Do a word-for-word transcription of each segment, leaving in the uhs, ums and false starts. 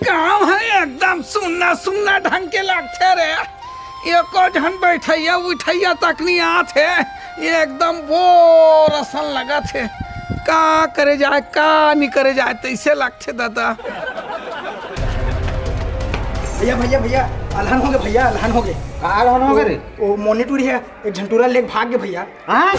गाँव ह एकदम सुन्ना सुन्ना ढंग के लगथे रे। एको झन बैठइया उठइया तक नइ आत हे। एकदम बोर असन लगत हे। का करे जाय, का नइ करे जाय, तइसे लगथे दादा। भइया, भइया, भइया, अलहन होगे भइया, अलहन होगे। का अलहन होगे रे? ओ, ओ मोनी टूरी ह, एक झन टूरा लेके भाग गे भइया। हाँ?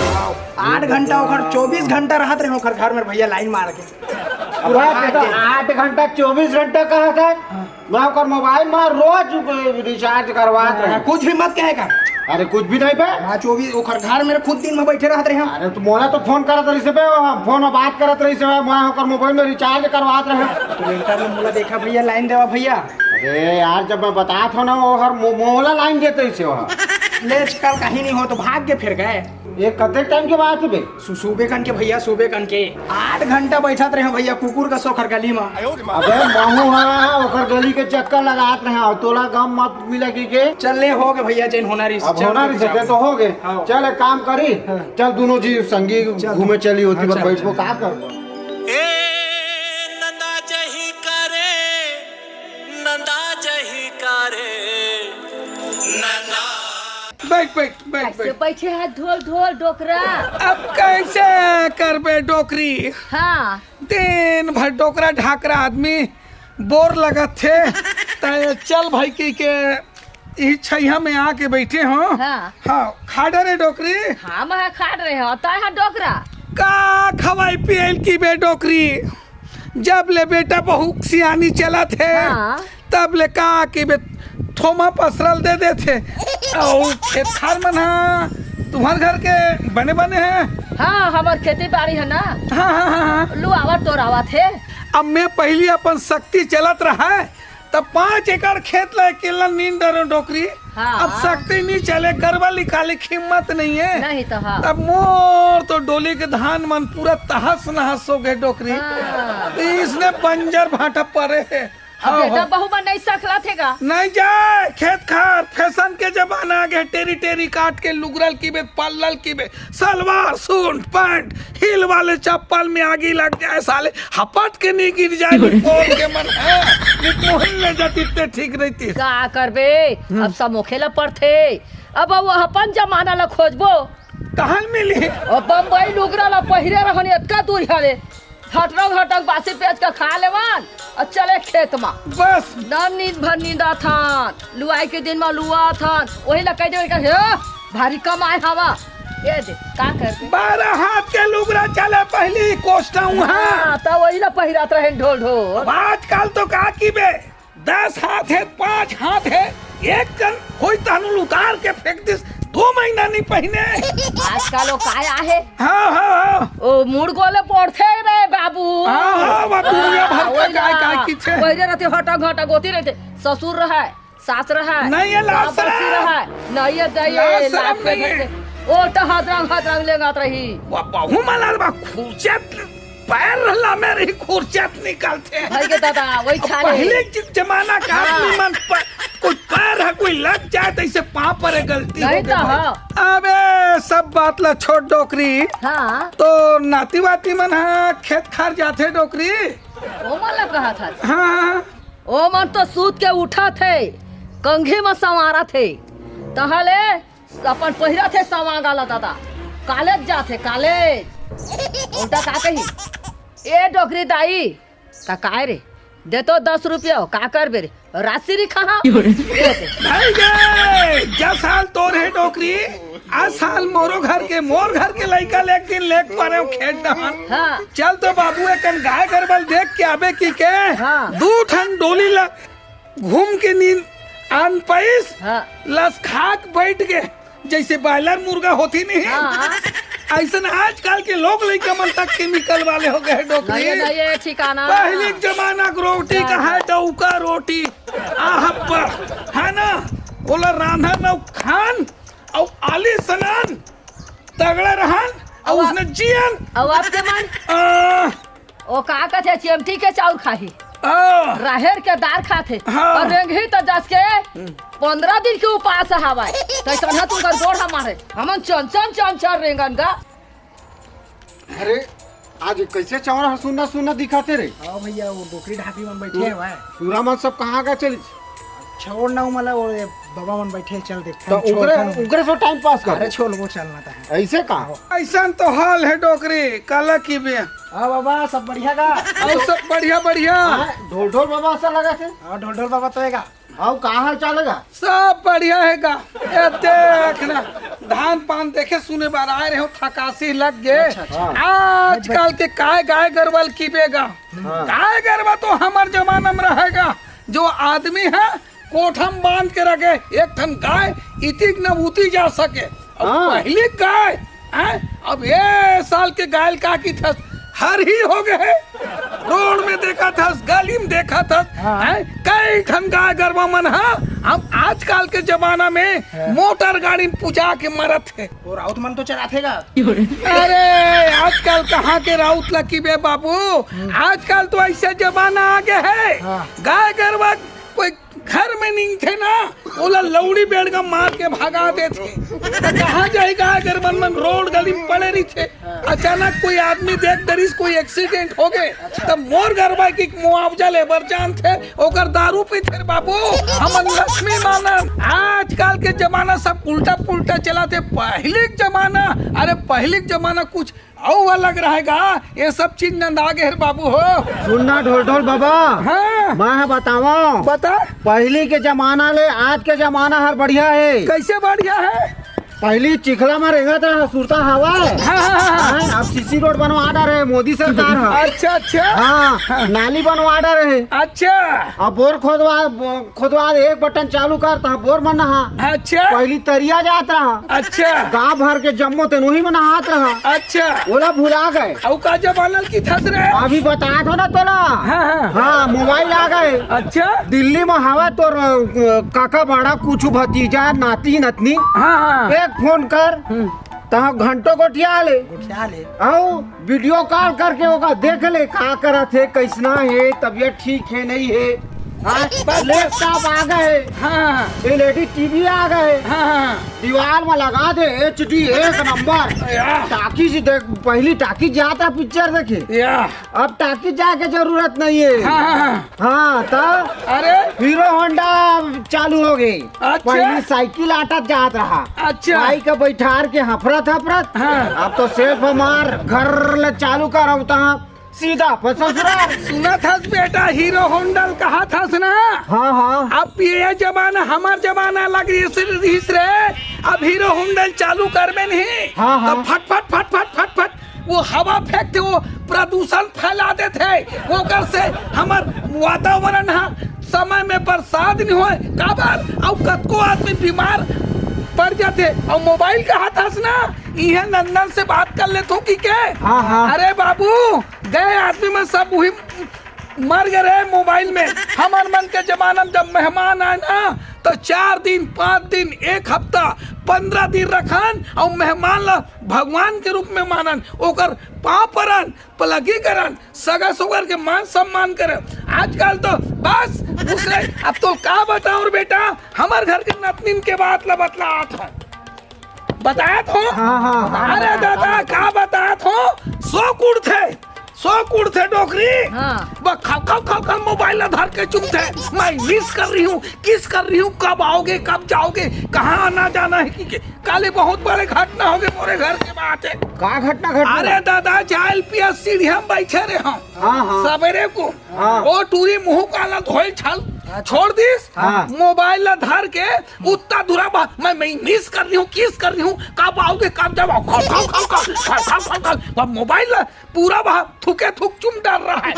आठ घंटा ओखर, चौबीस घंटा रहत रहे ओखर घर में भइया, लाइन मार के। अब पूरा बात भाग बताओ, गे। आठ घंटा, चौबीस घंटा कहत हे। हाँ। मैं ओकर मोबाइल में रोज रिचार्ज करवात हाँ, रहे। कुछ भी मत कहे का। अरे कुछ भी नहीं बे। हाँ, चौबीस, ओखर घर में खुद दिन में बैठे रहत रहे हम। अरे तो मोला तो फोन करत रहिस बे, फोन में बात करत रहिस बे, मैं ओकर मोबाइल में रिचार्ज करवात रहे। तो लेंटर ले मोला देखा भइया, लाइन देवा भइया। अरे यार, जब मैं बतात हूँ ना, वो हर मो-, मोला लाइन देत रहिस बे। ले, कल कहीं नहीं हो तो भाग के फिर गए। ये कतेक टाइम के बात हे बे? सु-, सुबह कन के भइया, सुबह कन के। आठ घंटा बैठत रहे भइया, कुकुर कस ओखर गली में। अबे महू हा ओखर गली के चक्कर लगात रहे, अउ तोला गम मत मिला की के। चल ले, होगे भइया, जेन होना रहिस, अब चल होना रहिस, चल। ते तो होगे। हाँ। चल एक काम करी, हाँ। चल दोनों जी संगी चल। घूमे चली होती हाँ, पर चल, बैठबो चल। का करबो? ए नंदा जही करे, नंदा जही करे, नंदा। बैठ, बैठ, बैठ, कैसे बैठ। बैठे हे ढोल ढोल डोकरा? अब कैसे करबे डोकरी? हाँ। दिन भर डोकरा ढाकरा आदमी बोर लगत हे। त चल भाई की के ई छैया में आके बैठे हो। हाँ। हाँ, खा डरे डोकरी। हाँ, मैं खा रहे हो, तय हा डोकरा। का खवाई पियल की बे डोकरी? जब ले बेटा बहू सियानी चलत हे, हाँ। तब ले का की बे थोमा पसरल दे देथे। अउ खेत खार मन हा तुम्हर घर के बने बने हे? हाँ, हमर खेती बाड़ी हे ना। हाँ, हाँ, हाँ, हाँ। लुआवत तोरावत हे। अब मैं पहिली अपन शक्ति चलत रहा हे, तब पाँच एकड़ खेत ला अकेला नींद डरे डोकरी। हाँ। अब शक्ति नइ चले, गरबा निकाले के हिम्मत नइ हे। नहीं तो हाँ। तब मोर तो डोली के धान मन पूरा तहस नहस हो गए डोकरी। हाँ। तो इसने बंजर भाटा परे हे। अब हाँ, बेटा हाँ। बहू मन नइ सकलत हे गा। नइ जाय, खेत खार, फैशन के जमाना आ गे, टेरी टेरी काट के लुगरल की बे, पल्लल की बे, सलवार, सूट, पैंट, हील वाले चप्पल में आगी लग जाय साले, हपट के नइ गिर जाय, निपोर के मन हे, निपोर ले जाती ते ठीक रहितिस। का करबे, हम्म। अब समोखे ला पड़थे, अब वो अपन जमाना ला खोजबो। कहाँ मिली? अब बम्बई लुगरा ला पहिरे रहन, एतका दूर हरे। हटरंग हटरंग बासी पेज के खा लेवन अउ चले खेत मा। बस। न नींद भर नींदा थन, लुआई के दिन मा लुआ थन, वही ला कह देवे के, "हे, भारी कमाए हवा।" ये दे, का करबे? बारह हाथ के लुगरा चले पहिली कोष्टा उहाँ। हाँ, त वही ला पहिरत रहे ढोल ढोल। अब आजकल तो का की बे, दस हाथ हे, पाँच हाथ हे, एक कन होई तहन उतार के फेंक दिस, दो महीना नइ पहिने। आजकल वो काय आहे? हाँ, हाँ, हाँ। ओ मुड़ गोले पड़थे रे बाबू। हाँ, हाँ, वो दुनिया भर के ओइला। काय, काय किथे। पहिरे रहते हटक घटक होती रहते। ससुर रहे, सास रहे, नहीं, ये लासरा। बाप बस्ती रहे, नहीं, ये दे, ये लासरा लात में नहीं। धर के। ओ, तो हतरंग, हतरंग लेंगत रही। वो बहू मलार बा, खुरचत पैर रहला में रही, खुरचत निकलथे। भाई के दादा, वही अब छाले। पहले के जमाना का हाँ। आदमी मन प-, कोई पैर है, कोई लग जाए तो इसे पाँव परे गलती नहीं हो गई तो भाई। हाँ। अबे सब बात ला छोड़ डोकरी। हाँ। तो नाती वाती मन हा खेत खार जाथे डोकरी। ओ मन ला कहा था। हाँ, हाँ, हाँ। ओ मन तो सूत के उठा थे, कंघी में संवारा थे। तहले अपन पहिरा थे सवांग आला दादा, कॉलेज जाथे, कॉलेज। उल्टा का कही, "ए डोकरी दाई, का काय रे, दे तो दस रुपया, का करबे रे, राशि री खाहा?" भाई गे, जा साल तोर हे डोकरी, आ साल मोरो घर के, मोर घर के लइका ले एक दिन लेक परे खेत डहन। हाँ। चल तो बाबू, एकन गाय गरबल देख के आबे की के, हाँ। दू ठन डोली ला घूम के नींद आन पाइस, हाँ। लस खाक बैठ गे, जैसे बॉयलर मुर्गा होती नहीं, हाँ। ऐसन आजकल के लोग लइका मन तक केमिकल वाले हो गए डोकरी। नहीं, नहीं, ये ठिकाना। पहले के जमाना के रोटी हाँ। कहा, डौका रोटी, आह पर, है ना, ओला रांधन अउ खान, अउ आली सनान, तगड़ा रहन, अउ अब उसने जियन। अब आपके मन? आ, ओ का कथे, चिमटी के चाउर खाही, आ, राहेर के दार खाथे, हाँ। अउ रेंगही त जस के पंद्रह दिन के उपास हवय, तइसन ह तुंकर गोड़ ह मारे, हमन चंचल चंचल रेंगन गा। अरे, आज कैसे चौरा ह सुन्ना सुन्ना दिखत हे रे? हाँ भैया, वो डोकरी ढापी मन बैठे हे भाई। टूरा मन सब कहाँ गए चलिस? छोड़ ना, वो मतलब वो ये बाबा मन बैठे हे, चल देखते तो हैं, छोड़ ओकरे, ना। ओकरे से टाइम पास कर। अरे छोड़, वो चलना था। ऐसे का? हाँ। ऐसन तो हाल हे डोकरी, काला किबे। हाँ बाबा, सब बढ़िया का? अउ सब बढ़िया, बढ़िया। हाँ, ढोल ढोल बाबा असन लगथे। हाँ, ढोल ढोल बाबा तो हे का? अउ का हाल चाल हे का? सब बढ़िया हे का? ये देख ना, धान पान देखे सुने बर आए रहे हो, थकासी लग गे। अच्छा, अच्छा। आजकल के काय गाय गरवा ल किबे गा? हाँ। गाय गरवा तो हमर जमाना में रहे गा, जो आदमी हे कोठा म बांध के रखे, एक ठन गाय इतिक न उती जा सके। अब हाँ। पहली गाय, हैं? अब ये साल के गाय ल का किथस, हरही हो गे हे। रोड में देखथस, गली में देखथस, हाँ। हैं? कई ठन गाय गरवा मन ह, अब आजकल के जमाना में हाँ। मोटर गाड़ी में पुजा के मरत हे। वो राउत मन तो चलाथे गा। अरे, आजकल कहाँ के राउत ल किबे बाबू, हम्म। आजकल तो ऐसे जमाना आ गे हे, हाँ। गाय गरवा कोई घर में निंगथे ना, ओला लौड़ी बेड़गा मार के भगा देथे। त कहाँ जाही गाय गरवा मन, रोड गली में पड़े रहिथे। अचानक कोई आदमी देख डरिस, कोई एक्सीडेंट हो गे, त मोर गरवा के मुआवजा ले बर जानथे, ओकर दारू पीथे रे बाबू। हमन लक्ष्मी मानन, आजकल के जमाना सब उल्टा पुल्टा चलाथे। पहली के जमाना, अरे पहली के जमाना कुछ अउ अलग रहे गा, ये सब चीज नंदा गे हे रे बाबू हो। सुन ना ढोल ढोल बाबा, हाँ। मैं ह बतावंव। बता। पहली के जमाना ले आज के जमाना हर बढ़िया हे। कैसे बढ़िया हे? पहली चिखला म रेंगत रहा, सुरता हवा। हाँ, हाँ, हाँ, हाँ। हाँ, अब सीसी रोड बनवा डारे हे मोदी सरकार ह। अच्छा, अच्छा। हाँ, हाँ। नाली बनवा डारे हे। अच्छा। अब बोर खोदवा, खोदवा एक बटन चालू कर, तहाँ बोर मन नहा। अच्छा। पहली तरिया जात रहा। अच्छा। गांव भर के जम्मो तेन उही में नहात रहा। अच्छा। ओला भुला गए। अउ का जमाना ल किथस रे? अभी बतात हों ना तोला। हाँ, हाँ। हाँ, मोबाइल आ गए। अच्छा। दिल्ली में हवा तोर, अ, काका बड़ा कुछ भतीजा, नाती, नतनी। हाँ, हाँ। एक फोन कर, हम्म। तहाँ घंटों गोठिया ले। गोठिया ले। अउ वीडियो कॉल करके ओका देख ले, का करत हे, कैसना हे, तबीयत ठीक हे, नहीं हे। हाँ, बस। लैपटॉप आ गए, हाँ। एलईडी टीवी आ गए, हाँ, हाँ। दीवार में लगा दे, एचडी एक नंबर। या। टाकीज देख, पहली टाकीज जात रहा पिक्चर देखे। या। अब टाकीज जाए के जरूरत नहीं हे। हाँ, हाँ, हाँ। हाँ, त अरे। हीरो होंडा चालू हो गई। अच्छा। पहली साइकिल आटत जात रहा। अच्छा। बाइक बैठार के हफरत हफरत। हाँ। अब तो सेल्फ मार, घर ले चालू कर, अब तहाँ सीधा अपन ससुराल। सुनत हस बेटा, हीरो होंडा ल कहत हस ना? हाँ, हाँ। अब ये जमाना, हमर जमाना लग रहिस रे। अब हीरो होंडा ल चालू करबे नहीं, हाँ, हाँ। तो फट, फट, फट, फट, फट, फट, वो हवा फेंकथे, वो प्रदूषण फैला देथे, ओकर से हमर वातावरण ह समय में बरसात नहीं होय, काबर अउ कतको आदमी बीमार पड़ जाथे। अउ मोबाइल कहत हस ना, इहे नंदन से बात कर लेथों कि के? हाँ, हाँ। अरे बाबू, गए आदमी मन सब उही मर गए रहे मोबाइल में। हमर मन के जमाना में जब मेहमान आए ना, तो चार दिन, पाँच दिन, एक हफ्ता, पन्द्रह दिन रखन अउ मेहमान ला भगवान के रूप में मानन, ओकर पाँव परन, पलगी करन, सगा सोगर के मान सम्मान करन। आजकल तो बस दूसरे, अब तो का बताओ रे बेटा, हमर घर के नतनीन के बात ला बतलात हन। बतात हों? हाँ, हाँ, हाँ। अरे दादा, का बतात हों? शौक उठथे, शौक उठथे डोकरी। हाँ। बस खल, खल, खल, खल मोबाइल ला धर के चुमथे। मैं मिस कर रही हूँ, किस कर रही हूँ, कब आओगे, कब जाओगे, कहाँ आना जाना है कि के? काली बहुत बड़े घटना हो गे मोरे घर के बात हे। का घटना घटना? अरे दादा, चाय ल पिया सीढ़िया में बैठे रहे हम। हाँ, हाँ। सवेरे को हाँ। वो टूरी मुंह काला धोए छल अच्छा। छोड़ दिस। हाँ। मोबाइल ला धर के उत्ता धुरा बा, मैं, मैं मिस कर रही हूँ, किस कर रही हूँ, कब आओगे, कब जाओ, खल, खल, खल, खल। अब मोबाइल ला पूरा बहा थूके थूक चुम डार रहा है।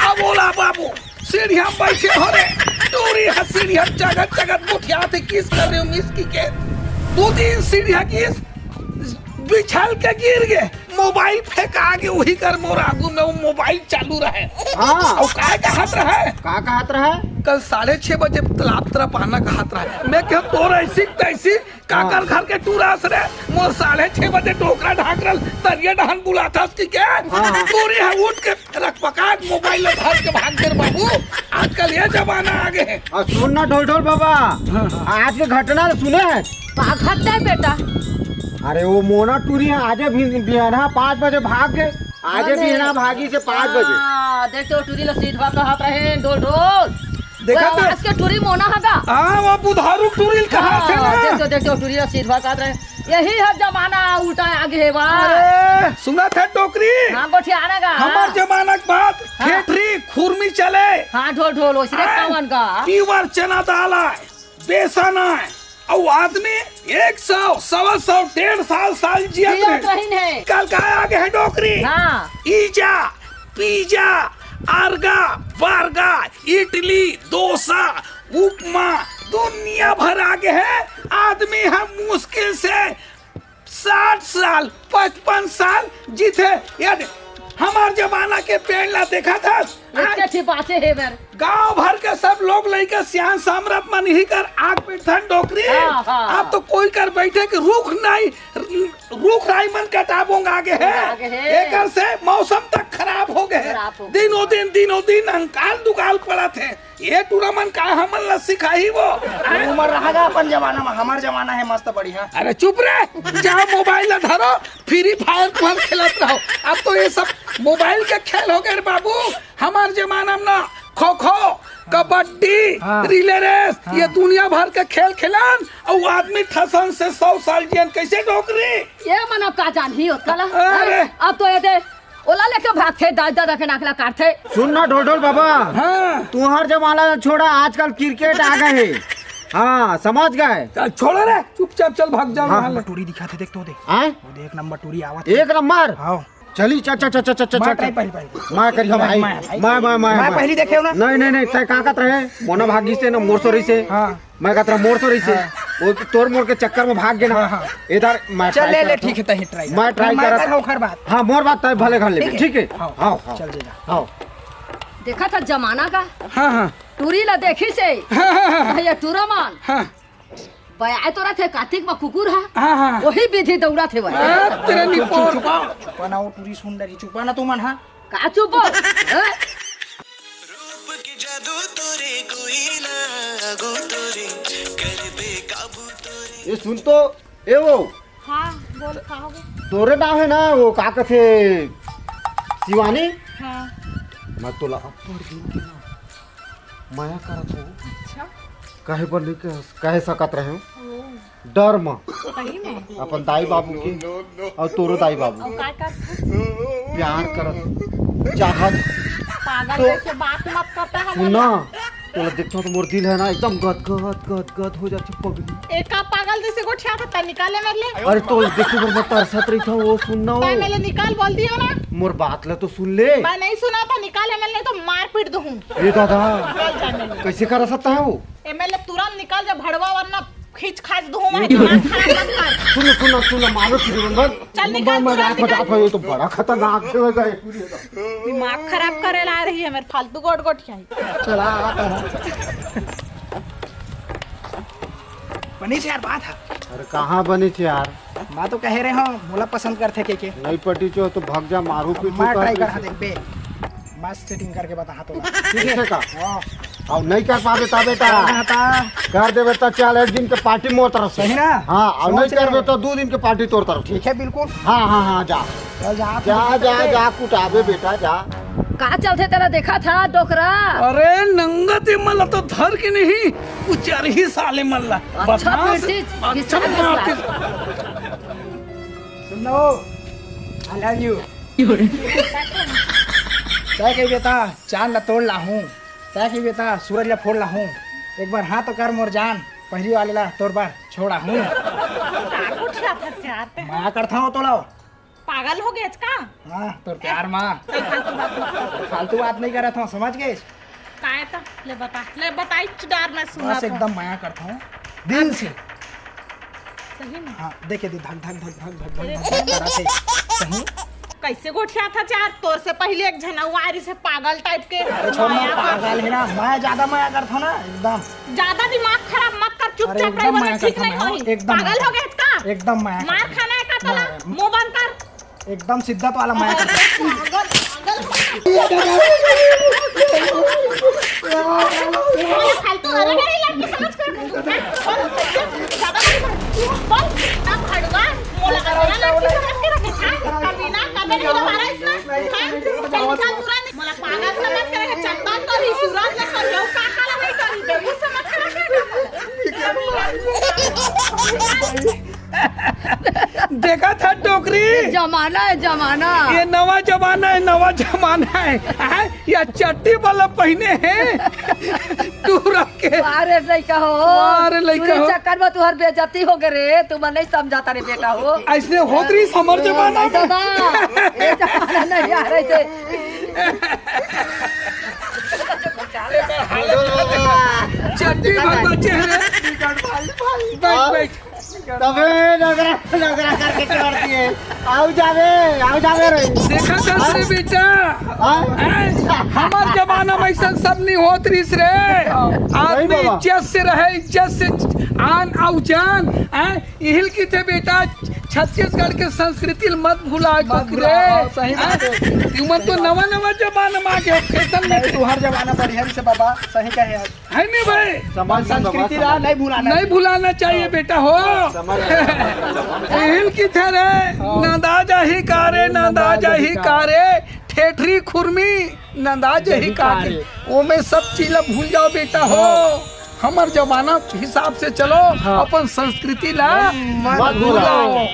अब ओला बाबू, सीढ़िया में बैठे हो रे, टूरी ह सीढ़िया में चगत चगत गोठियाथे, किस कर रहे हो मिस कि के? दू तीन सीढ़िया किस बिछल के गिर गे, मोबाइल फेंका गे, उही कर मोर आगू में वो मोबाइल चालू रहे। हाँ। अउ काय कहत रहे? का कहत रहे? कल साढ़े छह बजे तालाब तरफ आना कहत रहे। मैं कहा तोर ऐसी तैसी काकर हाँ। घर के टूरा अस रे, मोर साढ़े छह बजे डोकरा ढाकरल तरिया डहन बुलाथस कि के? हाँ। टूरी ह उठ के रकपकात मोबाइल ल धर के भाग गे रे बाबू। आजकल ये जमाना आ गे हे। अउ सुन ना ढोल ढोल बाबा, हाँ। आज के घटना ल सुने हे? का घटना हे बेटा? अरे वो मोना टूरी ह आजे भी बिहनहा पाँच बजे भाग गे। आजे बिहना भागी से पाँच बजे। हाँ, देख तो टूरी ला सीधवा कहत रहे, डोल डोल। देखा वो तो? आज के टूरी मोना हगा। हाँ, वो बुधारू टूरी ल कहा हाँ, थे ना। देख तो, देख तो टूरी ला सीधवा कहत रहे। यही है जमाना उल्टा आगे हे बा। अरे, सुना था डोकरी? हाँ, गोठियाना गा। हमार जमाना के बात, हाँ। खेठरी, खुरमी चले। हाँ, ढोल ढोल, ओसने हाँ। कवन गा। पीवर चना दाल आय। बेसन आय, अउ आदमी एक सौ, सवा सौ, डेढ़ साल, साल जियत जियत रहिन। रहिन हे। कल का आगे हे डोकरी? हाँ। ईजा, पीजा, अर्गा, बर्गा, इडली, डोसा, उपमा, दुनिया भर आगे हे। आदमी ह मुश्किल से साठ साल, पचपन साल जीथे। याद हमार जमाना के पेड़ ला देखा था? इतने छिपाचे हे बर। गांव भर के सब लोग लइका सियान सामरत मन ही कर आग पिटथन डोकरी। हाँ, हाँ। अब तो कोई कर बैठे के रुख नहीं, रुख राई मन कटाबोंग आगे हे। आगे हे। एकर से मौसम तक खराब हो गए। खराब हो गए। दिनों दिन, दिनों दिन अंकाल दुकाल पड़त हे। ये टूरा मन का हमन ला सिखाही वो? उमर रहा गा अपन जमाना में, हमार जमाना हे मस्त बढ़िया। अरे चुप रे, जहाँ मोबाइल ला धरो, फ्री फायर पर खेलत रहो। अब तो ये सब मोबाइल के खेल हो गए रे बाबू। हमार जमाना में ना खो खो, कबड्डी, हाँ। रिले रेस, हाँ। ये दुनिया भर के खेल खेलन, अउ आदमी ठसन से सौ साल जियन कैसे डोकरी? ये मन अब का जानही ओतका ला? अरे। अब तो ये दे ओला लेके भागथे, दाई ददा के नाक ला काटथे। सुन ना ढोल ढोल बाबा, हाँ। तुहर जमाना छोड़ा, आजकल क्रिकेट आ गए हे। हाँ, समझ गए। चल, छोड़ो रे, चुपचाप चल, भाग जाओ हाँ। यहाँ ले। टूरी दिखाथे, देख तो दे। आय? वो दे, एक नंबर टूरी आवत हे। एक नंबर? हाँ। चली, चल, चल, चल, चल, चल, मैं चल, try चल। पहली, पहली। मैं करियो भाई। मैं, मैं, मैं, मैं, मैं मैं। पहली देखे हो ना? नहीं, नहीं, नहीं, तय का कहत रहे? मोना भागी से ना, मोर सोरी से। हाँ। मैं कहत रहा मोर सोरी से। हाँ। वो तोर मोर के चक्कर में भाग गए ना। हाँ, हाँ। इधर मैं चल, try ले, ले, करत हूँ। ठीक है, तही try कर। मैं try मैं करत करत हूँ, हर बात। हाँ, मोर बात तय भले घर ले, ठीक है। ठीक है? हाँ, हाँ, हाँ। चल, दे जा। हाँ। देखा था जमाना का? हाँ, हाँ। टूरी ला देखी से। हाँ, हाँ, हाँ। ये टूरा मान। हाँ। बयाए तो रथे कातिक में कुकुर हा। हाँ, हाँ। वही विधि दौड़ा थे भाई। हाँ, तेरे चुप, चुप, निपोर। चुपा, चुपा ना, वो टूरी सुन डरी, चुपा ना तू मन, हाँ। का चुप हो? हाँ? रूप के जादू तोरे कोई ना, आगू तोरे कर बेकाबू तोरे। ये सुन तो, ए वो। हाँ, बोल, का हो गया? तोरे नाम है ना, वो का कथे, शिवानी? हाँ। मैं तोला अब्बड़ दिन के ना मया करत हूँ। अच्छा। कहे बर नहीं कह, कहे सकत रहे हूँ। ओ। डर म। सही में? अपन दाई बाबू के अउ तोरो दाई बाबू अउ के का करत हस? प्यार करत, चाहत। पागल तो जैसे बात मत करता है सुन ना, तोला देखथव तो मोर दिल है ना एकदम गद गद गद गद हो जाथे पगली। एका पागल जैसे गोठियाथस, निकाल ले मेरे ले। अरे तोला देखे बर मैं तरसत रहिथव, वो सुन ना वो। मैं ले निकाल बोल दियो ना। मोर बात ला तो सुन ले। मैं नहीं सुना था, निकाल ले मेरे ले, तो मार पीट दूँ। ए दादा, निकाल जा मेरे ले। कैसे कर सकता है वो? ए मेरे ले तुरंत निकाल जा भड़वा, वरना खींच खाच दूँ मैं, दिमाग खराब मत कर। सुन, सुन, सुन, मारो फिर बस। चल निकाल, मैं तुरंत जात हूँ, निकाल। जात हूँ, ये तो बड़ा खतरनाक है। दिमाग खराब करे ला रही है मेरे, फालतू गोट गोट क्या है? चला आता हूँ। बनी से यार बात है। अरे कहाँ बनी से यार? मैं तो कह रहे हूँ, मोला पसंद करथे के के। नहीं पटी चो तो भाग जा, मारू पीटू मैं कर try दे। कर, हाँ, देख बे, मस्त setting करके बता, हाँ, तो ठीक है? ऐसे का? हाँ। अउ नहीं कर पाबे ता बेटा? हाँ, ता। कर देबे ता, चल एक दिन के party मोर तरफ से। सही ना? हाँ, अउ सोच नहीं रहे करबे हैं। तो दू दिन के party तोर तरफ से। ठीक है, बिल्कुल। हाँ, हाँ, हाँ, जा। चल जा, जा, जा, जा, कुटाबे बेटा, जा। का चलथे तेला देखा था, डोकरा? अरे, नंगत ये मन ला तो धर के नहीं, कुचर ही साले मन ला। अच्छा, बदमाश, फिर चीज, अच्छा, किसका बदमाश। सुन लो, I love you। तय कही बेटा, चांद ला तोड़ लाहूं, तय कही बेटा, सूरज ला फोड़ लाहूं, एक बार हाँ तो कर मोर जान, पहली वाले ला तोर बार छोड़ा हूँ। का गोठियाथस यार? मया करता हूँ तोला। पागल हो गए का? हाँ, तोर प्यार मा। चल, फालतू बात मत कर। फालतू बात नहीं करत हूँ, समझ गए? काय तो? ले बता, ले बताई, डर मैं सुना बस था। एकदम मया करता हूँ, दिल से। सही में? हाँ, देखे दे, धक, धक, धक, धक, धक, धक, अरे धक, धक करत हे। सही? कैसे गोठियाथस यार? तोर से पहले एक झन अउ आरी से पागल type के। अरे छोड़ ना, मया कर। पागल है ना, मैं ज्यादा मया करता हूँ ना, एकदम। ज्यादा दिमाग खराब मत कर, अरे चुपचाप एकदम रह, वरना मया ठीक करता नहीं हूँ, होही। एकदम पागल मया हो गए का? एकदम मया मार करता हूँ। खाना है का तोला? नहीं। मुंह बंद कर। एकदम शिद्दत वाला मया करता हूँ। पागल, पागल। फालतू अरे मेरी लड़की समझ कर। बोल, ज्यादा मत बोल। बोल, ना भड़वा, मोला अरे लड़की समझ के रखे था। कभी ना, कभी नहीं दोबारा इसमें। ये जमाना है, जमाना। ये नवा जमाना है, नवा जमाना है। हैं? ये चट्टी वाला पहिने हे। टूरा के। अरे नहीं कहो। अरे नहीं कहो। चक्कर में तुहर बेइज्जती हो गे रे, तुम नहीं समझाता रे बेटा हो। अइसने होत रहिस हमर जमाना में। दादा, ये जमाना नहीं आ रहे थे। चट्टी भर बचे हैं रे। बैठ, बैठ। तबे नगरा, नगरा करके छोड़ दिए। आउ जावे, आउ जावे रे। देखा कस रे बेटा। हाँ? हैं? हमर जमाना में अइसन सब नहीं होत रहिस रे। आदमी इज्जत से रहे, इज्जत से आन आउ जान। हैं? इहिल किथे बेटा, छत्तीसगढ़ के संस्कृति ल मत भुला, मत भुला, रे। हाँ, सही बात है। हैं? तुमन तो नवा नवा जमाना में आ गए, फैशन में। तुहर जमाना बढ़िया से बाबा, सही कहे यार। है नहीं भाई? संस्कृति ला नहीं भुलाना, नहीं भुलाना चाहिए बेटा हो। इहिल किथे रे, नंदा जाही का रे, नंदा जाही का रे, ठेठरी खुरमी नंदा जाही का रे। ओमे सब चीज ला भूल जाओ बेटा हो। हमर जमाना हिसाब से चलो, अपन संस्कृति ला मत भुलाओ।